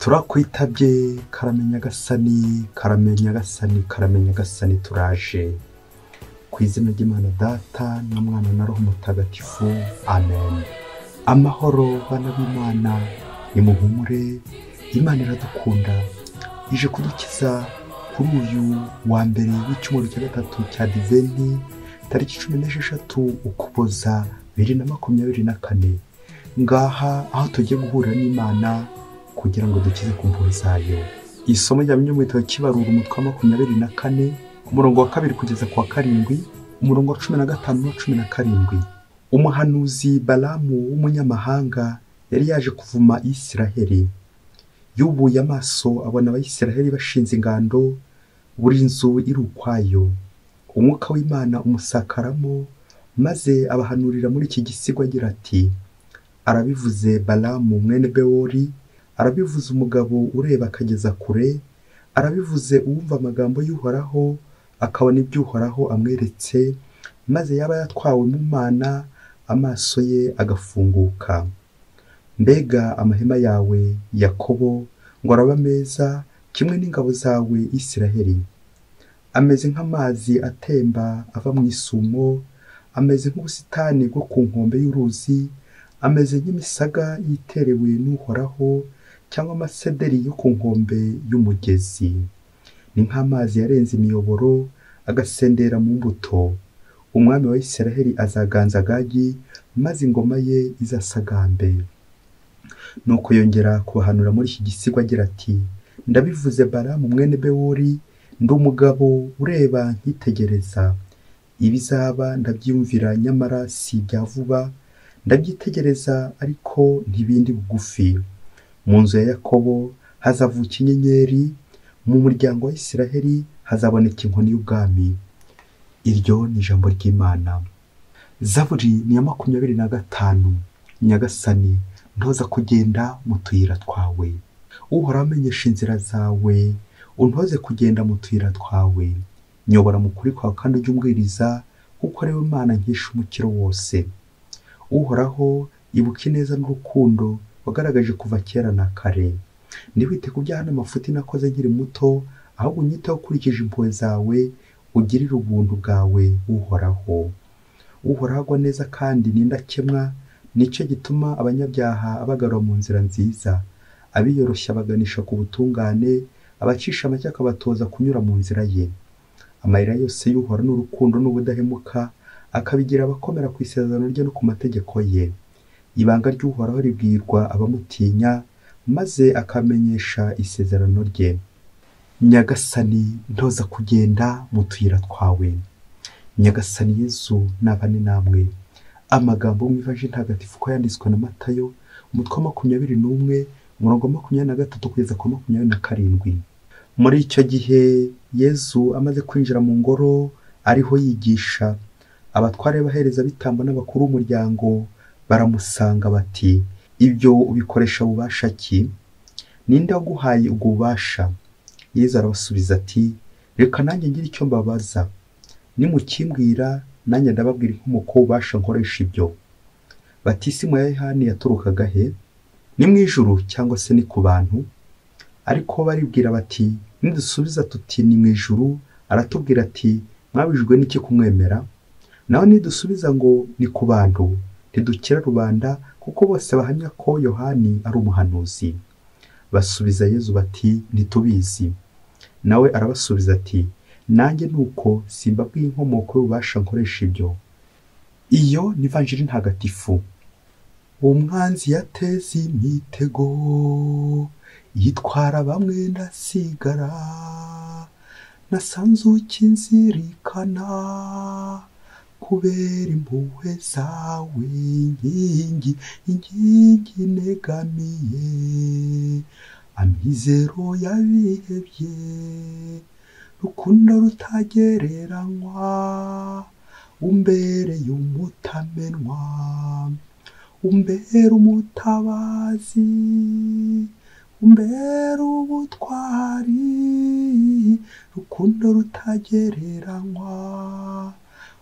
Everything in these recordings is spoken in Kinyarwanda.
Turakwitabye karame Nyagasani, karame Nyagasani, karame Nyagasani, turaje. Ku izina ry'Imana Data na Mwana na Roho Mutagatifu, amen. Amahoro bana b'Imana, nimuhumure, Imana iradukunda, ije kudukiza kuri uyu wa mbere w'icyumweru cya gatatu cya Adiventi, tariki 16 Ukuboza 2024. Ngaha aho tugiye guhura n'Imana kugira ngo dukize ku mpuhwe zayo. Isomo rya mu gitabo cy'Ibarura, umutwe wa 24, umurongo wa 2 kugeza ku wa 7, umurongo wa 15 na 17. Umuhanuzi Balamu w'umunyamahanga yari yaje kuvuma Isiraheli. Yubuye amaso abona Abayisiraheli bashinze ingando, buri nzu iri ukwayo. Umwuka w'Imana umusakaramo, maze abahanurira muri iki gisigo agira ati: arabivuze Balamu mwene Bewori, arabivuze umugabo ureba akageza kure, arabivuze uwumva amagambo y'Uhoraho akabona ibyo Uhoraho amweretse, maze yaba yatwawe mu Mana amaso ye agafunguka. Mbega amahema yawe Yakobo ngo araba meza, kimwe n'ingabo zawe Isiraheli. Ameze nk'amazi atemba ava mu isumo, ameze nk'ubusitani bwo ku nkombe y'uruzi, ameze nk'imisaga yiterewe n'Uhoraho, cyangwa amasederi yo ku nkombe y'umugezi. Ni nk'amazi yarenze imiyoboro agasendera mu mbuto. Umwami wa Isiraheli azaganza Agagi, maze ingoma ye izasagambe. Nuko yongera kubahanura muri iki gisigo agira ati: ndabivuze Balamu mwene Bewori, ndi umugabo ureba nkitegereza. Ibizaba ndabyiyumvira, nyamara si ibya vuba, ndabyitegereza ariko ntibindi bugufi. Mu nzu ya Yakobo hazavuka inyenyeri, mu muryango wa Isiraheli hazaboneka inkoni y'ubwami. Iryo ni ijambo ry'Imana. Zaburi ni ya 25. Nyagasani, ntoza kugenda mu tuyira twawe. Uhoraho amenyesha inzira zawe, untoze kugenda mu tuyira twawe. Nyobora mu kuri kwawe kandi ujye umbwiriza, kuko ari we Mana nkesha umukiro wose. Uhoraho, ibuka ineza n'urukundo wagaragaje kuva kera na kare. Ntiwite ku byaha n'amafuti nakoze nkiri muto, ahubwo unyiteho ukurikije impuhwe zawe, ugirire ubuntu bwawe Uhoraho. Uhoraho agwa neza kandi ni indakemwa, nicyo gituma abanyabyaha abagarura mu nzira nziza. Abiyoroshya abaganisha ku butungane, abacisha make akabatoza kunyura mu nzira ye. Amayira yose y'Uhoraho n'urukundo n'ubudahemuka, akabigira abakomera ku isezerano rye no ku mategeko ye. Ibanga ry'Uhoraho ribwirwa abamutinya, maze akamenyesha isezerano rye. Nyagasani, ntoza kugenda mu tuyira twawe. Nyagasani Yezu nabane namwe. Amagambo mu Ivanjiri ntagatifu ko yanditswe na Matayo, umutwe wa 21, umurongo wa 23 kugeza ku 27. Muri icyo gihe Yezu amaze kwinjira mu ngoro ariho yigisha, abatware b'abaherezabitambo n'abakuru b'umuryango baramusanga bati: ibyo ubikoresha bubasha ki? Ninde waguhaye ubwo bubasha? Yezu arabasubiza ati: reka nanjye ngire icyo mbabaza. Nimukimbwira nanjye ndababwira inkomoko y'ububasha nkoresha ibyo. Batisimu ya Yohani yaturukaga he? Ni mu ijuru cyangwa se ni ku bantu? Ariko baribwira bati: nidusubiza tuti ni mu ijuru, aratubwira ati mwabijwe n'iki kumwemera? Naho nidusubiza ngo ni ku bantu, ntidukira rubanda, kuko bose bahamya ko Yohani ari umuhanuzi. Basubiza Yezu bati: ntitubizi. Nawe arabasubiza ati: nanjye nuko simbabwiye inkomoko y'ububasha nkoresha ibyo. Iyo ni Ivanjiri ntagatifu. Umwanzi yateze imitego, yitwara bamwe ndasigara, nasanze ukinzirikana, kubera impuhwe zawe inkingi, inkingi negamiye, amizero y'abihebye, rukundo rutagereranywa, umbereye umutamenwa, umbere umutabazi, umbere ubutwari, rukundo rutagereranywa,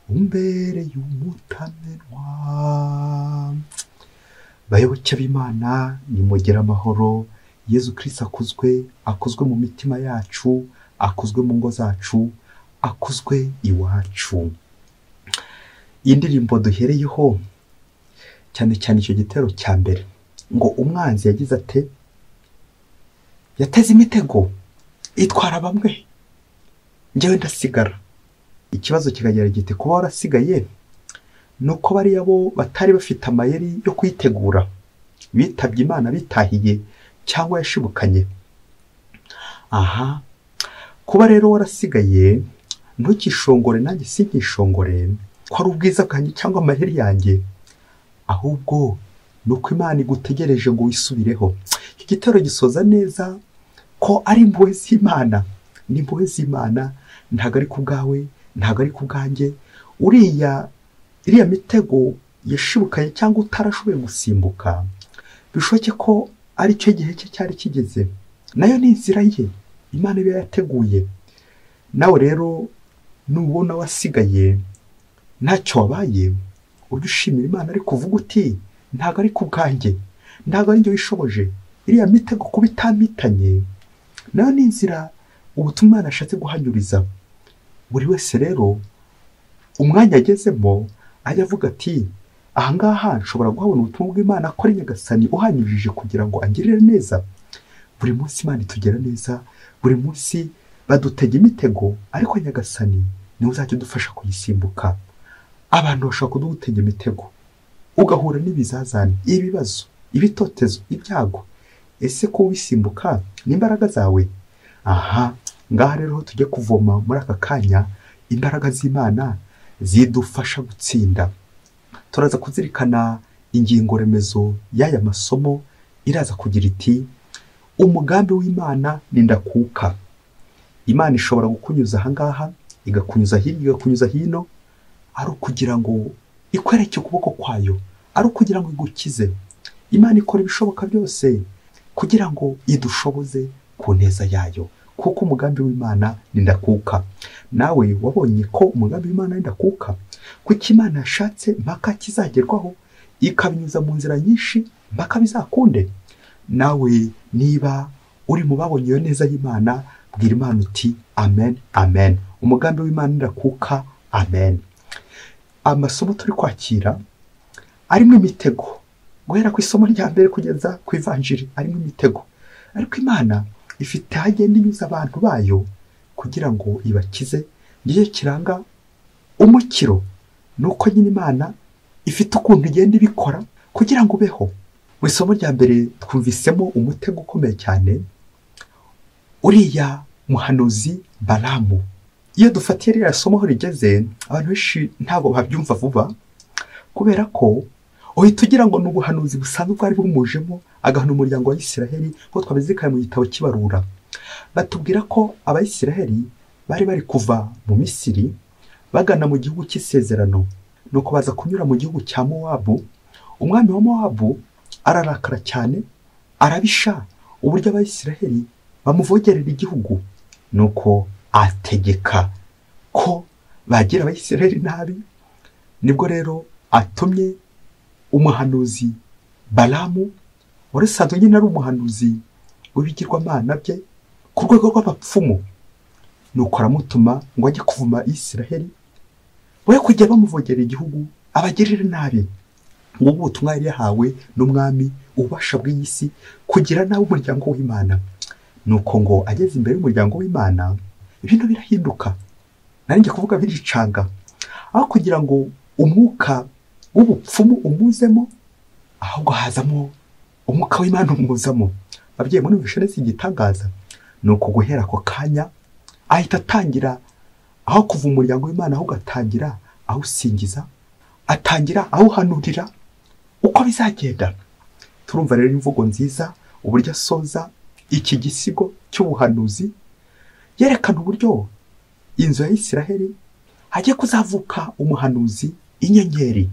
umbereye umutamenwa. Bayoboke b'Imana, nimugire amahoro. Yezu Kristo akuzwe, akuzwe mu mitima yacu, akuzwe mu ngo zacu, akuzwe iwacu. Iyi ndirimbo duhereyeho cyane cyane icyo gitero cya mbere, ngo umwanzi yagize ate? Yateze imitego itwara bamwe, njyewe ndasigara. Ikibazo kikagera giti kuba warasigaye nuko bariya bo batari bafite amayeri yo kuyitegura, bitabye Imana bitahiye cyangwa yashibukanye. Aha kuba rero warasigaye, ntukishongore nanjye sinkishongore ko ari ubwiza bwanjye cyangwa amayeri yanjye, ahubwo nuko Imana igutegereje ngo wisubireho. Iki gitero gisoza neza ko ari impuhwe z'Imana. Ni impuhwe z'Imana, ntabwo ari ku bwawe, ntabwo ari ku bwanjye. Iriya mitego yashibukanye cyangwa utarashoboye gusimbuka, bishoboke ko ari cyo gihe cye cyari kigeze, nayo ni inzira ye Imana iba yateguye. Nawe rero nubona wasigaye ntacyo wabaye, ujye ushimira Imana, ariko uvuga uti ntabwo ari ku bwanjye, ntabwo ari njye wishoboje, iriya mitego kuba itampitanye, nayo ni inzira ubutumwa Imana ashatse guhanyuriza. Buri wese rero umwanya agezemo ajya avuga ati ahangaha nshobora guhabona ubutumwa bw'Imana ko ari Nyagasani uhanyujije kugira ngo angirire neza. Buri munsi Imana itugera neza, buri munsi badutega imitego, ariko Nyagasani niwe uzajya udufasha kuyisimbuka. Abantu bashobora kudutega imitego, ugahura n'ibizazane, ibibazo, ibitotezo, ibyago. Ese ko ubisimbuka ni imbaraga zawe? Aha ngaha rero tujye kuvoma muri aka kanya imbaraga z'Imana zidufasha gutsinda. Turaza kuzirikana ingingo remezo y'aya masomo iraza kugira iti umugambi w'Imana ni ndakuka. Imana ishobora gukunyuza ahangaha, igakunyuza hirya, igakunyuza hino, ari ukugira ngo ikwereke ukuboko kwayo, ari ukugira ngo igukize. Imana ikora ibishoboka byose kugira ngo idushoboze ku neza yayo, kuko umugambi w'Imana ni ndakuka. Nawe wabonye ko umugambi w'Imana ni ndakuka, kuko Imana yashatse mpaka kizagerwaho, ikabinyuza mu nzira nyinshi mpaka bizakunde. Nawe niba uri mu babonye iyo neza y'Imana, bwira Imana uti amen, amen. Umugambi w'Imana ni ndakuka, amen. Amasomo turi kwakira arimo imitego, guhera ku isomo rya mbere kugeza ku ivanjiri arimo imitego, ariko Imana ifite aho igenda inyuza abantu bayo kugira ngo ibakize. Niyo kiranga umukiro, nuko nyine Imana ifite ukuntu igenda ibikora kugira ngo ubeho. Mu isomo rya mbere twumvisemo umutego ukomeye cyane, uriya muhanuzi Balamu. Iyo dufatiye ririya somo aho rigeze, abantu benshi ntabwo babyumva vuba, kubera ko uhita ugira ngo ni ubuhanuzi busanzwe bwari bumujemo agahana umuryango wa Isiraheli, nk'uko twabizirikana mu gitabo cy'ibarura. Batubwira ko Abayisiraheli bari bari kuva mu Misiri bagana mu gihugu cy'isezerano, nuko baza kunyura mu gihugu cya Mowabu. Umwami wa Mowabu ararakara cyane, arabisha uburyo Abayisiraheli bamuvogerera igihugu, nuko ategeka ko bagira Abayisiraheli nabi. Nibwo rero atumye umuhanuzi Balamu, wari usanzwe nyine ari umuhanuzi w'ibigirwamana bye ku rwego rw'abapfumu, nuko aramutuma ngo ajye kuvuma Isiraheli, we kujya bamuvogera igihugu abagirire nabi. Ngo ubutumwa yari yahawe n'umwami ububasha bw'iyi si kugira nabi umuryango w'Imana. Nuko ngo ageze imbere y'umuryango w'Imana, ibintu birahinduka, nari ngiye kuvuga biricanga. Aho kugira ngo umwuka w'ubupfumu umuzemo, ahubwo hazamo umwuka w'Imana umuzamo. Ababyeyi muri neza igitangaza, nuko guhera ako kanya ahita atangira, aho kuva umuryango w'Imana ahubwo atangira awusingiza, atangira awuhanurira uko bizagenda. Turumva rero imvugo nziza uburyo asoza iki gisigo cy'ubuhanuzi, yerekana uburyo inzu ya Isiraheli hagiye kuzavuka umuhanuzi inyenyeri.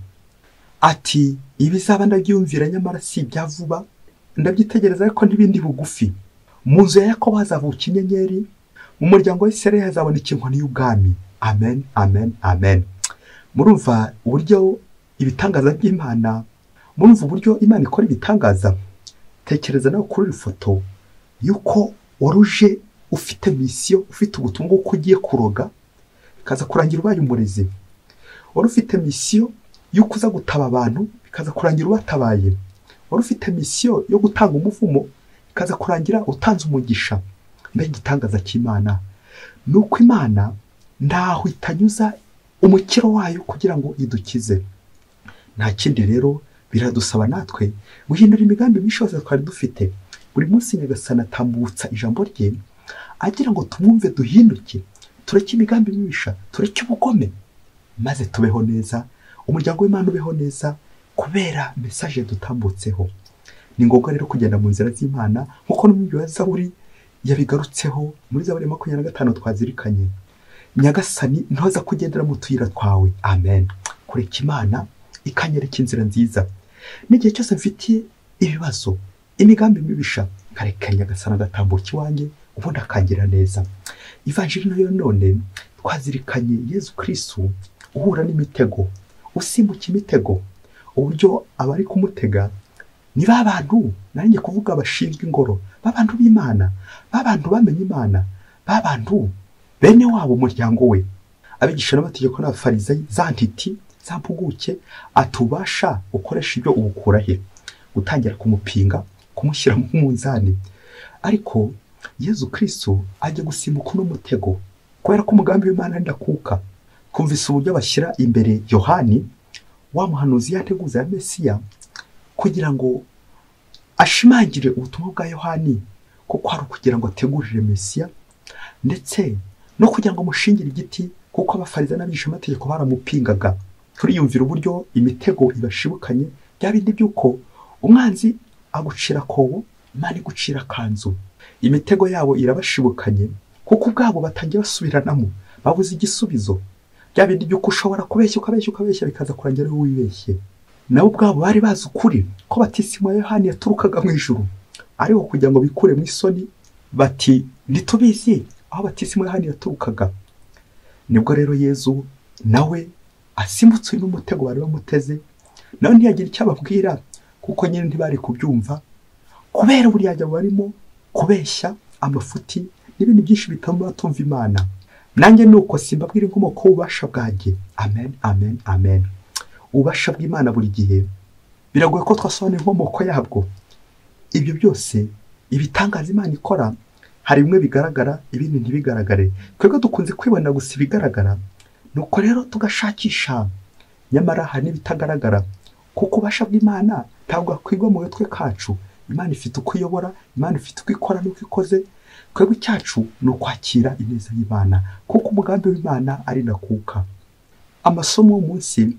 Ati ibizaba ndabyumvira nyamara si ibya vuba, ndabyitegereza ariko n'ibindi bugufi. Mu nzu ya Yakobo hazavuka inyenyeri, mu muryango wa Isiraheli hazaboneka inkoni y'ubwami. Amen, amen, amen. Murumva uburyo ibitangaza by'Imana, murumva uburyo Imana ikora ibitangaza. Tekereza nawe kuri iyi foto yuko waruje ufite misiyo, ufite ubutumwa bw'uko ugiye kuroga, bikaza kurangira ubaye umurezi. Wari ufite misiyo y'uko uza gutaba abantu, bikaza kurangira ubatabaye. Wari ufite misiyo yo gutanga umuvumo, bikaza kurangira utanze umugisha. Mbega igitangaza cy'Imana! Ni uko Imana ntaho itanyuza umukiro wayo kugira ngo idukize. Nta kindi rero, biradusaba natwe guhindura imigambi myinshi yose twari dufite. Buri munsi Nyagasani atambutsa ijambo rye agira ngo tumwumve, duhinduke, tureke imigambi mibisha, tureke ubugome, maze tubeho neza, umuryango w'Imana ubeho neza kubera message dutambutseho. Ni ngombwa rero kugenda mu nzira z'Imana nkuko n'umwibyi wa Zaburi yabigarutseho muri Zaburi 25 twazirikanye. Nyagasani ntoza kugendera mu tuyira twawe. Amen. Kureka Imana ikanyereka inzira nziza. N'igihe cyose mfitiye ibibazo, imigambi mibisha, nkareka Nyagasani agatambuka iwanjye, ubundi akangira neza. Ivanjiri nayo none twazirikanye Yezu Kristu uhura n'imitego, usimbuka imitego, uburyo abari kumutega ni ba bantu, nanjye kuvuga abashinzwe ingoro, ba bantu b'Imana, ba bantu bamenye Imana, ba bantu bene wabo umuryango we, abigisha n'amategeko n'abafarisayi, za ntiti, za mpuguke, atubasha ukoresha ibyo ubukura he, gutangira kumupinga, kumushyira mu munzani. Ariko Yezu Kristu ajya gusimbuka uno mutego kubera ko umugambi w'Imana ndakuka. Kumvise uburyo bashyira imbere Yohani wa muhanuzi yateguza ya Mesiya kugira ngo ashimangire ubutumwa bwa Yohani, kuko ari ukugira ngo ategurire Mesiya, ndetse no kugira ngo amushingire igiti, kuko abafarisayo n'abigishamategeko baramupingaga. Turiyumvira uburyo imitego ibashibukanye, bya bindi by'uko umwanzi agucira kobo, Imana igucira kanzu. Imitego yabo irabashibukanye, kuko ubwabo batangiye basubiranamo, babuze igisubizo. Bya bindi by'uko ushobora kubeshya ukabeshya ukabeshya bikaza kurangira wowe wibeshye. Nabo ubwabo bari bazi ukuri ko batisimu ya Yohani yaturukaga mu ijuru, ariko kugira ngo bikure mu isoni bati ntitubizi aho batisimu ya Yohani yaturukaga. Nibwo rero Yezu nawe asimbutse uyu mutego bari bamuteze, nawe ntiyagira icyo ababwira kuko nyine ntibari kubyumva kubera uburyarya barimo kubeshya, amafuti n'ibindi byinshi bituma batumva Imana. Nanjye nuko simbabwira inkomoko y'ububasha bwanjye. Amen, amen, amen. Ububasha bw'Imana buri gihe biragoye ko twasobanura inkomoko yabwo. Ibyo byose ibitangaza Imana ikora, hari bimwe bigaragara ibindi ntibigaragare. Twebwe dukunze kwibona gusa ibigaragara, nuko rero tugashakisha, nyamara hari n'ibitagaragara, kuko ububasha bw'Imana ntabwo kwigwa mu gatwe kacu. Imana ifite uko iyobora, Imana ifite uko ikora n'uko ikoze. Twebwe icyacu ni ukwakira ineza y'Imana, kuko umugambi w'Imana ari ndakuka. Amasomo y'umunsi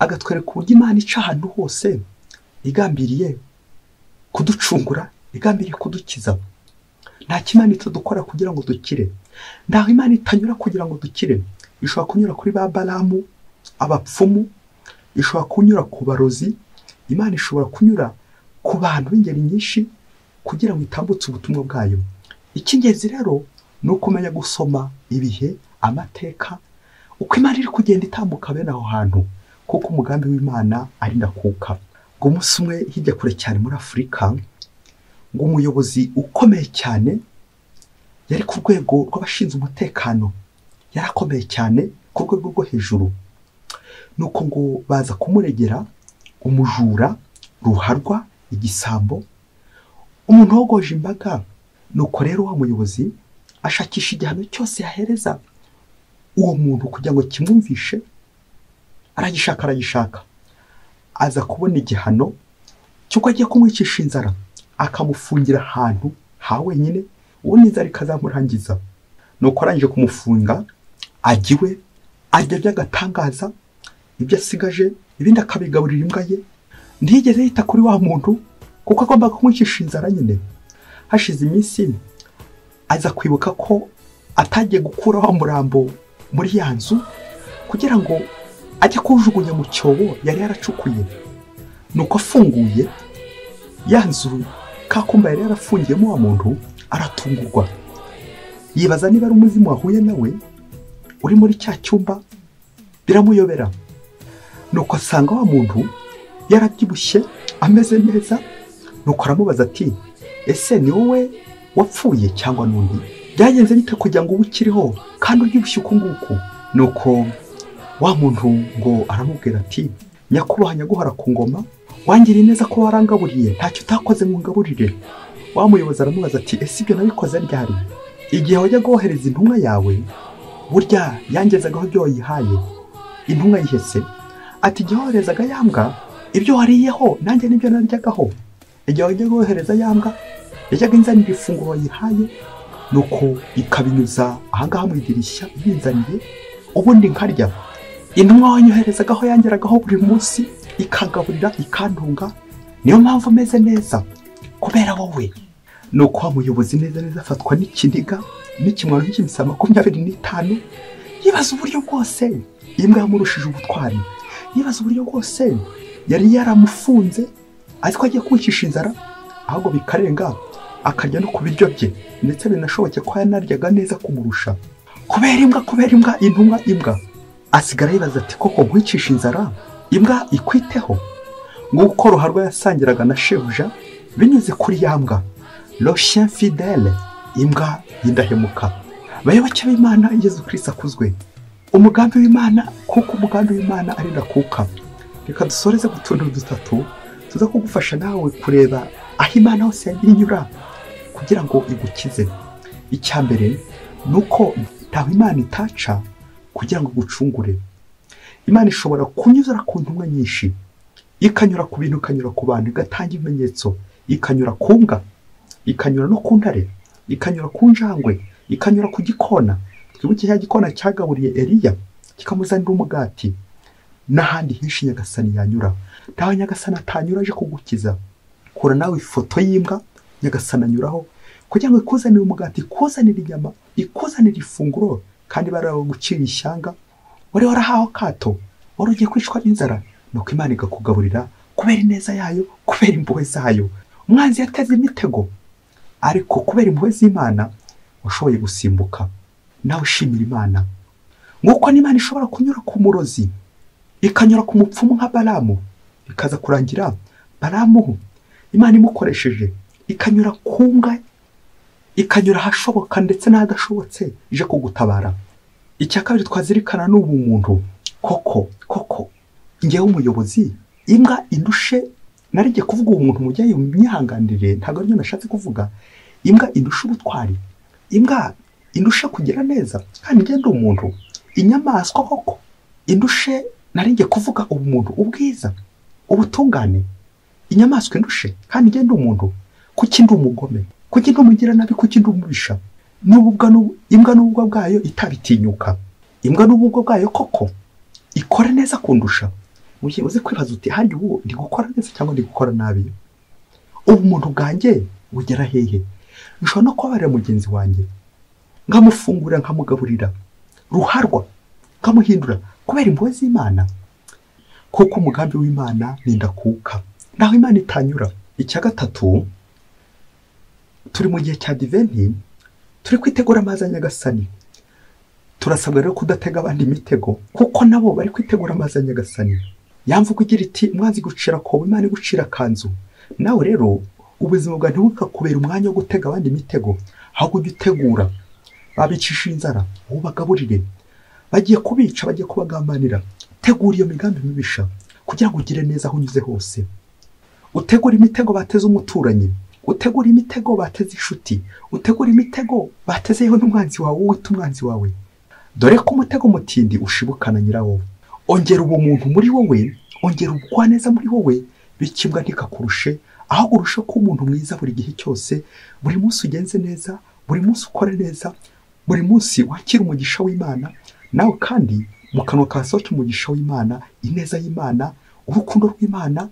agatwereka uburyo Imana ica ahantu hose igambiriye kuducungura, igambiriye kudukiza. Nta kimana itadukora kugira ngo dukire, ntaho Imana itanyura kugira ngo dukire. Ishobora kunyura kuri ba Balamu, abapfumu, ishobora kunyura ku barozi, Imana ishobora kunyura ku bantu b'ingeri nyinshi kugira ngo itambutse ubutumwa bwayo. Icy'ingenzi rero ni ukumenya gusoma ibihe, amateka, uko Imana iri kugenda itambuka bene aho hantu, kuko umugambi w'Imana ari ndakuka. Ngo umunsi umwe hirya kure cyane muri Afurika, ngo umuyobozi ukomeye cyane yari ku rwego rw'abashinzwe umutekano, yarakomeye cyane ku rwego rwo hejuru. Nuko ngo baza kumuregera umujura ruharwa, igisambo, umuntu wogoje imbaga. Nuko rero wa muyobozi ashakisha igihano cyose yahereza uwo muntu kugira ngo kimwumvishe, aragishaka aragishaka, aza kubona igihano cy'uko agiye kumwicisha inzara, akamufungira ahantu ha wenyine, uwo inzara ikazamurangiza. Nuko arangije kumufunga, agiwe arya by'agatangaza, ibyo asigaje ibindi akabigaburira imbwa ye. Ntiyigeze yita kuri wa muntu kuko agomba kumwicisha inzara nyine. Hashize iminsi aza kwibuka ko atagiye gukura wa murambo muri ya nzu kugira ngo ajye kujugunya mu cyobo yari yaracukuye. Nuko afunguye ya nzu kakumba yari yarafungiyemo wa muntu, aratungurwa, yibaza niba ari umuzimu wahuye nawe uri muri cya cyumba, biramuyobera. Nuko asanga wa muntu yarabyibushye ameze neza. Nuko aramubaza ati ese ni wowe wapfuye cyangwa n'undi? Byagenze bite kugira ngo ube ukiriho kandi ubyibushye uku nguku? Nuko wa muntu ngo aramubwira ati nyakubahwa nyaguhora ku ngoma, wangiriye neza ko warangaburiye, ntacyo utakoze ngo ungaburire. Wa muyobozi aramubaza ati ese ibyo nabikoze ryari? Igihe wajyaga wohereza intumwa yawe, burya yangezagaho ibyo wayihaye. Intumwa yihese ati igihe woherezaga ya mbwa, ibyo wariyeho nanjye nibyo naryagaho. Igihe wajyaga wohereza ya mbwa, yajyaga inzanira ifunguro wayihaye, nuko ikabinyuza ahangaha mu idirishya ibinzaniye, ubundi nkarya. Intumwa wanyoherezagaho yangeragaho buri munsi, ikagaburira ikantunga, niyo mpamvu meze neza kubera wowe. Nuko wa muyobozi neza neza afatwa n'ikiniga n'ikimwaro cy'imisaba 25, yibaza uburyo bwose imbwa yamurushije ubutwari, yibaza uburyo bwose yari yaramufunze azi ko agiye kumwicisha inzara, ahubwo bikarenga akarya no ku biryo bye, ndetse binashoboke ko yanaryaga neza kumurusha. Kubera imbwa, kubera imbwa, intumwa imbwa. Asigara yibaza ati koko nkwicisha inzara imbwa ikwiteho? Nguko ruharwa yasangiraga na shebuja binyuze kuri ya mbwa, le chien fidèle, imbwa y'indahemuka. Bayoboke b'Imana, Yezu Kristo akuzwe. Umugambi w'Imana, kuko umugambi w'Imana ari ndakuka. Reka dusoreze ku tuntu dutatu tuza kugufasha nawe kureba aho Imana hose yagiye inyura kugira ngo igukize. Icya mbere ni uko ntaho Imana itaca kugira ngo igucungure. Imana ishobora kunyura ku ntumwa nyinshi, ikanyura ku bintu, ikanyura ku bantu, igatanga ibimenyetso, ikanyura ku mbwa, ikanyura no ku ntare, ikanyura ku njangwe, ikanyura ku gikona. Twibuke cya gikona cyagaburiye Eliya kikamuzanira umugati, n'ahandi henshi Nyagasani yanyura. Ntaho Nyagasani atanyura aje kugukiza. Kura nawe ifoto y'imbwa Nyagasani anyuraho kugira ngo ikuzanire umugati, ikuzanire inyama, ikuzanire ifunguro, kandi baragucira ishyanga wari warahawe akato, wari ugiye kwicwa n'inzara. Nuko Imana ikakugaburira kubera ineza yayo, kubera impuhwe zayo. Umwanzi yateze imitego, ariko kubera impuhwe z'Imana washoboye gusimbuka. Nawe ushimira Imana. Nguko n'Imana ishobora kunyura ku murozi, ikanyura ku mupfumu nka Balamu, ikaza kurangira Balamu Imana imukoresheje, ikanyura ku mbwa, ikanyura ahashoboka ndetse n'ahadashobotse ije kugutabara. Icya kabiri twazirikana ni ubumuntu. Koko koko ngewe umuyobozi, imbwa indushe, narijye kuvuga ubumuntu mujyayo myihanganire, ntabwo aribyo nashatse kuvuga. Imbwa indushe ubutwari, imbwa indushe kugira neza, kandi ngewe ndi umuntu. Inyamaswa koko indushe, narijye kuvuga ubumuntu, ubwiza, ubutungane. Inyamaswa indushe, kandi ngewe ndi umuntu. Kuki ndi umugome? Kuki ndi umugiranabi? Kuki ndi umubisha? N'ububwa imbwa n'ububwa bwayo itabitinyuka. Imbwa n'ububwa bwayo koko ikora neza kundusha. Uze kwibaza uti hari ubu ndi gukora neza cyangwa ndi gukora nabi? Ubumuntu bwanjye bugera hehe? Nshobora no kubabarira mugenzi wanjye, nkamufungurira, nkamugaburira, ruharwa nkamuhindura kubera impuhwe z'Imana. Kuko umugambi w'Imana ni ndakuka, naho Imana itanyura. Icya gatatu, turi mu gihe cya Adventi, turi kwitegura amazi ya Nyagasani. Turasabwa rero kudatega abandi imitego, kuko nabo bari kwitegura amazi ya Nyagasani. Yamvuga igira iti umwanzi gucira kobo, Imana igucira kanzu. Nawe rero ubuzima bwawe ntibukakubera umwanya wo gutega abandi imitego, ahubwo ujye utegura. Babicisha inzara, ubagaburire. Bagiye kubica, bagiye kubagambanira. Tegura iyo migambi mibisha kugira ngo ugire neza aho unyuze hose. Utegura imitego bateze umuturanyi, utegura imitego bateze inshuti, utegura imitego batezeho n'umwanzi wawe, wita umwanzi wawe. Dore ko umutego mutindi ushibukana nyirawo. Ongera ubumuntu muri wowe, ongera ubugwaneza muri wowe, bityo ntikakurushe, aho urushe kuba umuntu mwiza buri gihe cyose. Buri munsi ugenze neza, buri munsi ukore neza, buri munsi wakira umugisha w'Imana. Nawe kandi mu kanwa kasohoke umugisha w'Imana, ineza y'Imana, urukundo rw'Imana.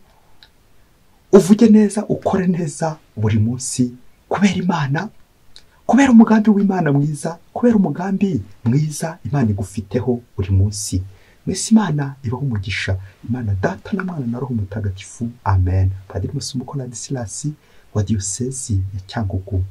Uvuge neza, ukore neza buri munsi kubera Imana, kubera umugambi w'Imana mwiza, kubera umugambi mwiza Imana igufiteho buri munsi. Mwese Imana ibaho umugisha. Imana Data na Mwana na Roho Mutagatifu. Amen. Padiri Masumbuko Ladislas wa Diyosezi ya Cyangugu.